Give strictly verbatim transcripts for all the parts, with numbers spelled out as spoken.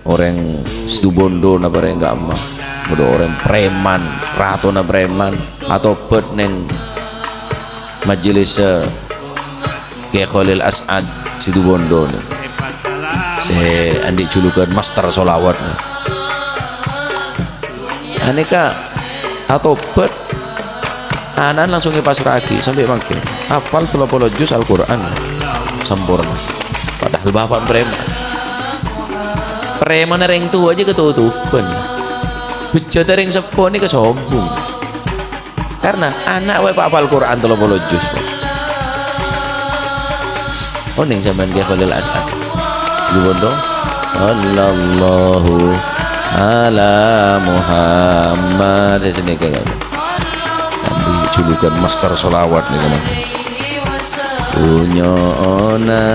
Orèng Situbondo napa orèng ka'emma? Bâdâ orèng preman, ratona preman, atobhât neng majelis, eh, Kè Kholil As'ad Situbondo nè. Sè andi' julukan Master Sholawat nè. Anèka atobhât, ana'na langsung èpasra'aghi sampè' mangkèn. Hafal tello polo juz Al-Qur'an. Samporna. Padahal bapa'na preman. Premanna rèng towa jiyâ katotoban. Bhâjâtâ rèng seppo nèka sombong. Karna ana' wae pa-, apal Qur'an tello polo juz. Oneng sampeyan Kè Kholil As'ad. Sèttong. Sallallahu ala Muhammad. Sè sanèka kan. Andi' julukan Master Sholawat nèka, kan. Dunyo'ona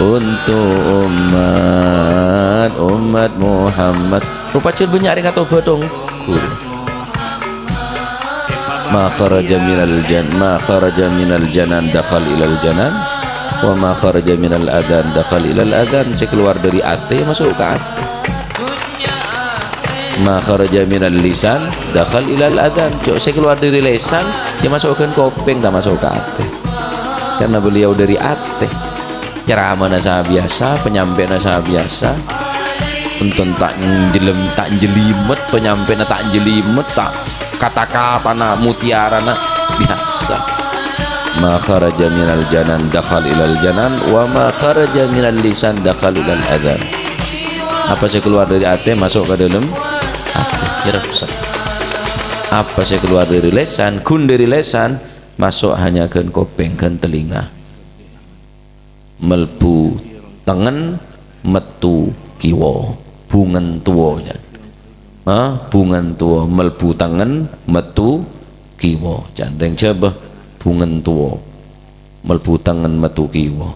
untuk umat, umat Muhammad. Rupajâ bânnya' rèng atobhât ongghu. Ma kharaja minal jan-, ma kharaja minal janan dakhal ilal janan, wa ma kharaja minal adhan dakhal ilal adhan. Sè kalowar dâri atè maso' ka atè. Ma kharaja minal lisan dakhal ilal adhan. Jhâ' sè kalowar dâri lèsan, ya maso' ghân kopèng, ta' maso' ka atè. Karna beliau dâri atè. Ceramana sabiyasa, panyampèyanna sabiyasa. Enten ta' njelem-, ta' njelimet, panyampèyanna ta' njelimet, ta' kata-katana, mutiarana biyasa. Ma kharaja minal janan dakhal ilal janan, wa ma kharaja minal lisan dakhal ilal adhan. Apa sè kalowar dâri atè maso' ka dâlem atè, èrepsep. Apa sè kalowar dâri lèsan, ghun dâri lèsan, maso' hanya ghân kopèng, ghân talinga. Melbu tengen, mettu kiwa. Bhungentowa, jhân. Ha? Bhungentowa, melbu tengen, mettu kiwa. Jhân rèng Jhâbâ, bhungentowa. Melbu tengen, mettu kiwa.